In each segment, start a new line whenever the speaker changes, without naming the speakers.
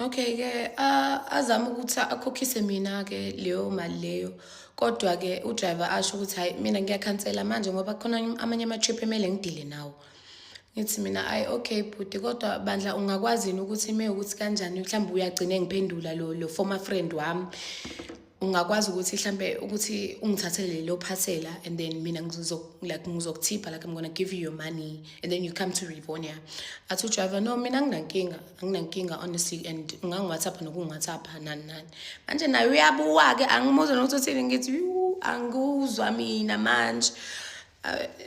Okay ke, azama ukuthi akhokhise mina ke leyo mali leyo, kodwa ke udriver asho ukuthi hayi, mina ngiyakhansela manje ngoba khona amanye ama-trip emele ngidile nawo. Ngithi mina, ayi okay bhuti, kodwa bandla ungakwazi yini ukuthi ime ukuthi kanjani, mhlawumbe uyagcina ngiphendula lo former friend wami, ungakwazi ukuthi mhlambe ukuthi ungithathele lelo phasela and then mina ngizo like ngizokuthipha, like I'm gonna give you your money and then you come to Rivonia. Athi udriver, no, mina anginankinga, anginankinga honestly, and ungangi-WhatsApp nokungi-WhatsApp nani nani. Manje naye uyabuwa-ke, angimuzwa nokuthi uthini. Ngithi yu, angikuzwa mina manje.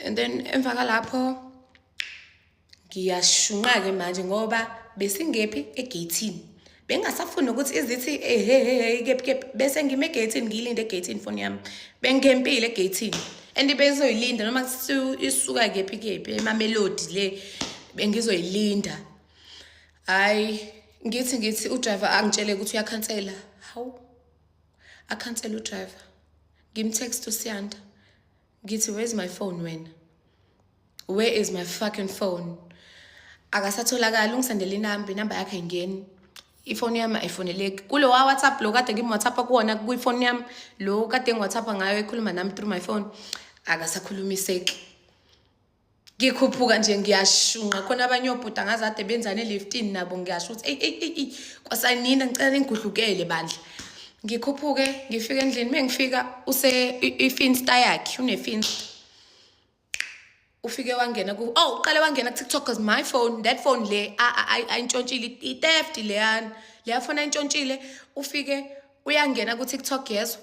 And then emva kalapho ngiyashunqa-ke manje ngoba besingephi egeyithini, bengasafuni ukuthi izithi ehehehe kephi kephi, bese ngime egeyithini, ngiyilinde egeyithini ifoni yami, bengempile egeyithini and bezoyilinda noma isuka kephi kephi eMamelodi le, bengizoyilinda. Hayi, ngithi udriver angitshele ukuthi uyakhansela. Hawu, akhansela udriver. Ngimtext uSiyanda, ngithi, "Where's my phone wena? Where is my fucking phone?" Akasatholakali. Ungisendele inamba, inamba yakhe ayingeni, ifoni yami ayifoneleki kulo wa WhatsApp lo kade ngim-WhatsApp kuwona kwifoni yami lo kade ngi-WhatsApp ngayo, ekhuluma nami through my phone, akasakhulumiseki. Ngikhuphuka nje, ngiyashunqa khona abanye obhuti angazi ade benzani eliftini nabo. Ngiyasho ukuthi eyi eyi eyi, kwasanina, ngicela ningigudlukele bandla. Ngikhuphuke, ngifike endlini. Uma ngifika use i-Finsta yakhe, une-Finsta, ufike wangena ku, oh, uqale wangena ku-TikTok, cause my phone, that phone le ayintshontshile, i-theft leyana, leya phone ayintshontshile. Ufike uyangena ku-TikTok, yezwa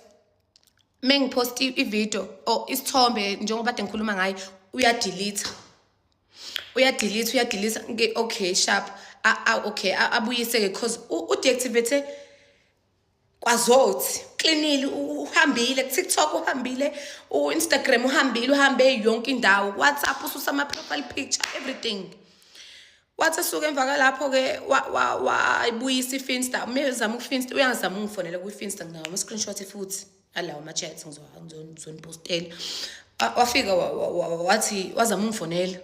mengiphost i-video or isithombe njengoba kade ngikhuluma ngayo, uyadelete, uyadelete, uyadelete. Okay, sharp. Okay, abuyise-ke cause u-deactivate kwazothi klinile. Uhambile ku-TikTok, uhambile u-Instagram, uhambile, uhambe yonke indawo, WhatsApp, ususa ama-profile picture, everything. Wathi esuka emva kwalapho-ke wayibuyisa iFinsta. Mezama ukuFinsta, uyangizama ungifonela kwi-Finsta, nginawo ama-screenshot futhi alawo ama-chats, ngizonipostela. Wafika wathi wazama ungifonela,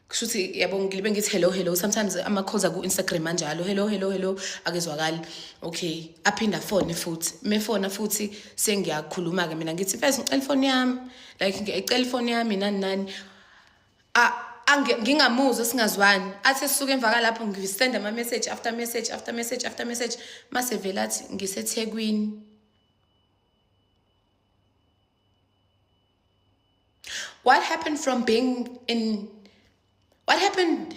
kusho ukuthi yabo ngilibe ngithi hello, hello. Sometimes ama-calls aku-Instagram anjalo, hello, hello, hello, akezwakali. Okay, aphinde afone futhi. Mefona futhi sengiyakhuluma-ke mina, ngithi first ngicela ifoni yami, like ngiyayicela ifoni yami, nani nani. Ngingamuzwa, singazwani. Athi esisuka emva kalapho, ngisenda ama-message after message after message after message, mase vele athi ngiseThekwini. What happened from being in, what happened?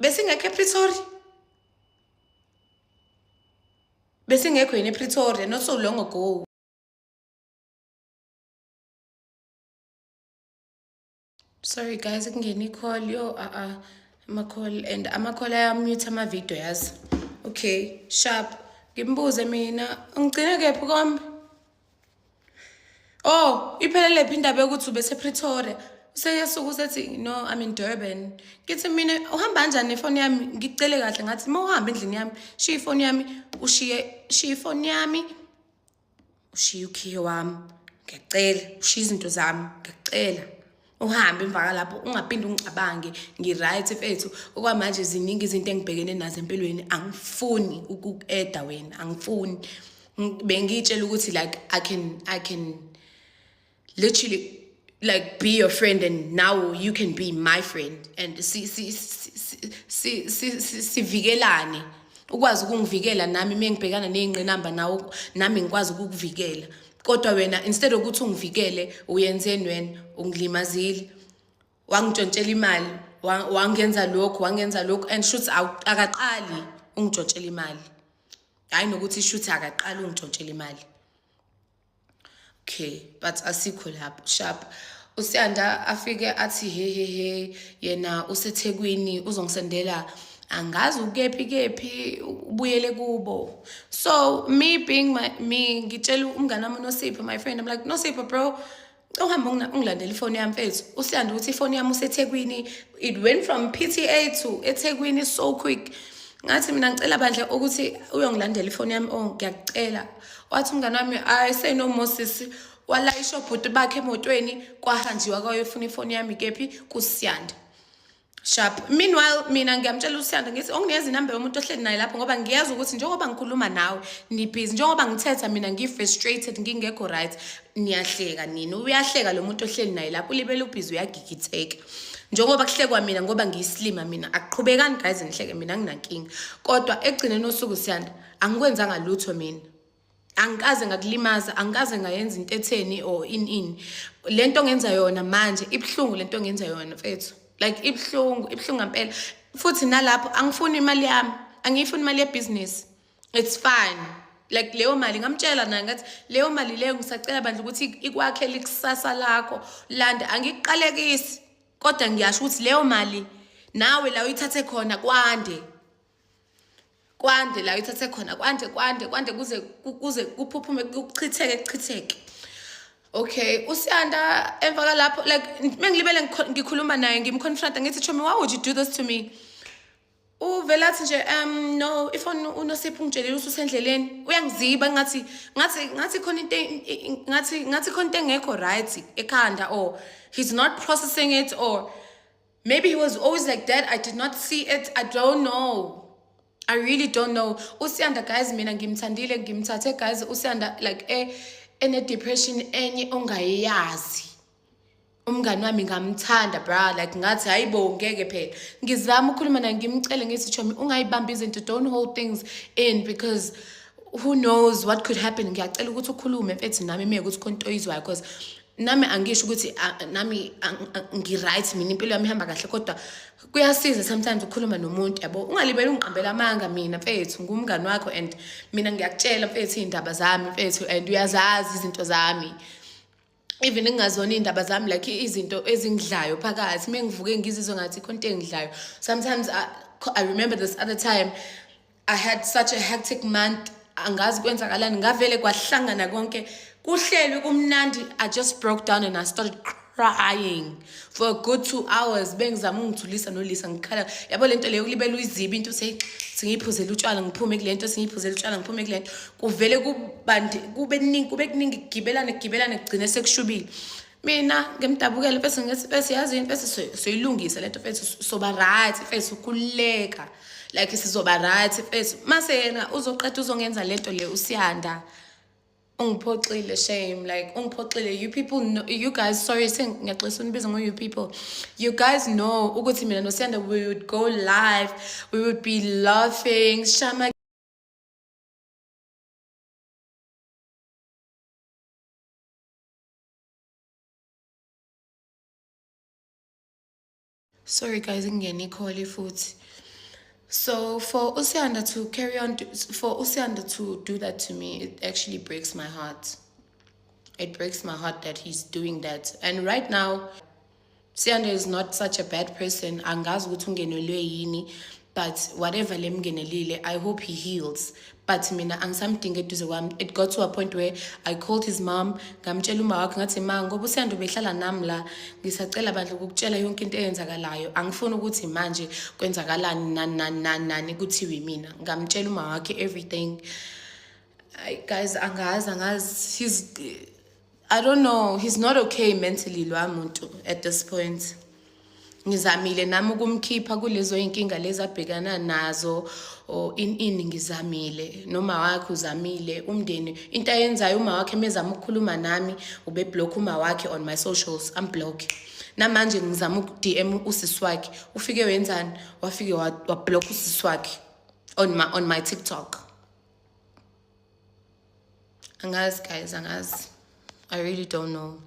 Besingekho ePretoria, besingekho yini ePretoria not so long ago? Sorry guys, kungena i-call. Yo, a a ama-call and ama-call ayamute ama-video, yazi. Okay, sharp. Ngimbuze mina, ngigcine kephi kombe? Oh, iphelele phi indaba yokuthi ubesePretoria? Useyesuka usethi, "No, I'm in Durban." Ngithi mina, uhamba kanjani nefoni yami? Ngicele kahle, ngathi uma uhamba endlini yami, shiya ifoni yami, ushiye, shiya ifoni yami, ushiye ukhiye wami, ngiyacela, ushiye izinto zami, ngiyacela. Uhambe emva kalapho, ungaphinde ungicabange. Ngi-right mfethu okwamanje, ziningi izinto engibhekene nazo empilweni, angifuni ukuku-eda wena, angifuni. Bengiyitshela ukuthi like I can literally like be your friend and now you can be my friend and si si si si si sivikelane, ukwazi ukungivikela nami mengibhekana nezingqinamba, nawo nami ngikwazi ukukuvikela. Kodwa wena, instead ukuthi ungivikele, uyenzeni wena? Ungilimazile, wangintshontshela imali, wangenza lokhu, wangenza lokhu. And shuthi akaqali ungintshontshela imali, hayi nokuthi shuthi akaqali ungintshontshela imali. Okay, but asikho lapho. Sharp, uSiyanda afike athi he he he, yena useThekwini, uzongisendela, angazi ukephi kephi, ubuyele kubo. So me being my me, ngitshela umngane wami uNosipho, my friend, I'm like, "Nosipho bro, uhambe ungilandela ifoni yami mfethu. USiyanda ukuthi ifoni yami useThekwini, it went from PTA to eThekwini so quick." Ngathi mina, ngicela bandla ukuthi uyongilandela ifoni yami, oh, ngiyakucela. Wathi umngane wami, "I say no more sisi." Walayisha obhuti bakhe emotweni, kwahanjiwa kwayofuna ifoni yami kephi? KuSiyanda. Sharp. Meanwhile mina ngiyamtshela uSiyanda ngithi onginikeza inamba yomuntu ohleli naye lapho ngoba ngiyazi ukuthi njengoba ngikhuluma nawe nibhizi, njengoba ngithetha mina ngi-frustrated ngingekho right, niyahleka nina. Uyahleka lo muntu ohleli naye lapho, ulibele ubhizi uyagigitheka. Njengoba kuhlekwa mina ngoba ngiyisilima mina, akuqhubekani guys nihleke mina anginankinga. Kodwa ekugcineni osuku Siyanda angikwenzanga lutho mina. Angikaze ngakulimaza, angikaze ngayenza into etheni or in in. Lento ongenza yona manje ibuhlungu, lento ongenza yona mfethu. Like ibuhlungu, ibuhlungu ngempela. Futhi nalapho angifuni imali yami, angiyifuni imali yebusiness. It's fine. Like leyo mali ngamtshela naye ngathi leyo mali leyo ngisacela bandla ukuthi ikwakhele ikusasa lakho. Landa angikuqalekisi kodwa ngiyasho ukuthi leyo mali nawe la uyithathe khona kwande. Kwande la uyithathe khona kwande kwande kwande kuze kuze kuphuphume kuchitheke kuchitheke. Okay, uSiyanda emva kalapho like mengilibele ngikhuluma naye ngimconfronta ngithi chomi, why would you do this to me? Uvela athi nje no, ifoni uNosipho ungitshelile ukuthi usendleleni, uyangiziba ngathi ngathi ngathi khona into ngathi ngathi khona into engekho right ekhanda, or he's not processing it, or maybe he was always like that. I did not see it. I don't know. I really don't know. USiyanda guys mina ngimthandile, ngimthathe guys uSiyanda like ene depression enye ongayazi. Umngani wami ngamthanda bra, like ngathi hayibo ngeke phela. Ngizama ukukhuluma naye ngimcele ngithi chomi ungayibambi izinto, don't hold things in because who knows what could happen. Ngiyacela ukuthi ukhulume mfethu nami meke ukuthi khona into oyizwayo, because nami angisho ukuthi nami ngi-right mina, impilo yami ihamba kahle, kodwa kuyasiza sometimes ukukhuluma nomuntu yabo. Ungalibeli ungiqambela amanga mina mfethu, ngumngani wakho and mina ngiyakutshela mfethu iy'ndaba zami mfethu, and uyazazi izinto zami. Even ngingazona iy'ndaba zami, like izinto ezingidlayo phakathi, uma ngivuke ngizizwe ngathi khona into engidlayo. Sometimes I remember this other time I had such a hectic month, angazi kwenzakalani, ngavele kwahlangana konke kuhlelwe kumnandi. I just broke down and I started crying for a good 2 hours. Bengizama ungithulisa noLisa ngikhala yabo lento leyo kulibela uyiziba into uthi singiyiphuzela utshwala ngiphume kule nto, singiyiphuzela utshwala ngiphume kule nto, kuvele kubandi kube kuningi kube kuningi kugibelane kugibelane kugcine sekushubile. Mina ngimdabukele bese ngithi bese yazi into bese soyilungisa lento mfethu, soba right mfethu, ukhululeka like sizoba right mfethu. Mase yena uzoqeda uzongenza lento le uSiyanda. Ungiphoxile shame, like ungiphoxile. You people know, you guys, sorry sengiyaxolisa unibiza ngo you people. You guys know ukuthi mina noSiyanda we would go live, we would be laughing, shama. Sorry guys, ngingene i-call futhi. So for uSiyanda to carry on, for uSiyanda to do that to me, it actually breaks my heart. It breaks my heart that he's doing that. And right now, Siyanda is not such a bad person. Angazi ukuthi ungenelwe yini, but whatever lemngenelile, I hope he heals. But mina angisamdingi eduze kwami. It got to a point where I called his mom, ngamtshela uma wakhe ngathi ma, ngoba uSiyanda ubehlala nami la, ngisacela bandla ukukutshela yonke into eyenzakalayo. Angifuni ukuthi manje kwenzakalani nani nani nani nani kuthiwe mina. Ngamtshela uma wakhe everything. I, guys, angazi angazi he's, I don't know, he's not okay mentally lwa muntu at this point. Ngizamile nami ukumkhipha kulezo inkinga lezi abhekana nazo or in in ngizamile, noma wakhe uzamile, umndeni into ayenzayo uma wakhe mezama ukukhuluma nami ube block uma wakhe on my socials, I'm block. Namanje ngizama uku DM usisi wakhe, ufike wenzani, wafike wa block usisi wakhe on my TikTok. Angazi guys, angazi. I really don't know.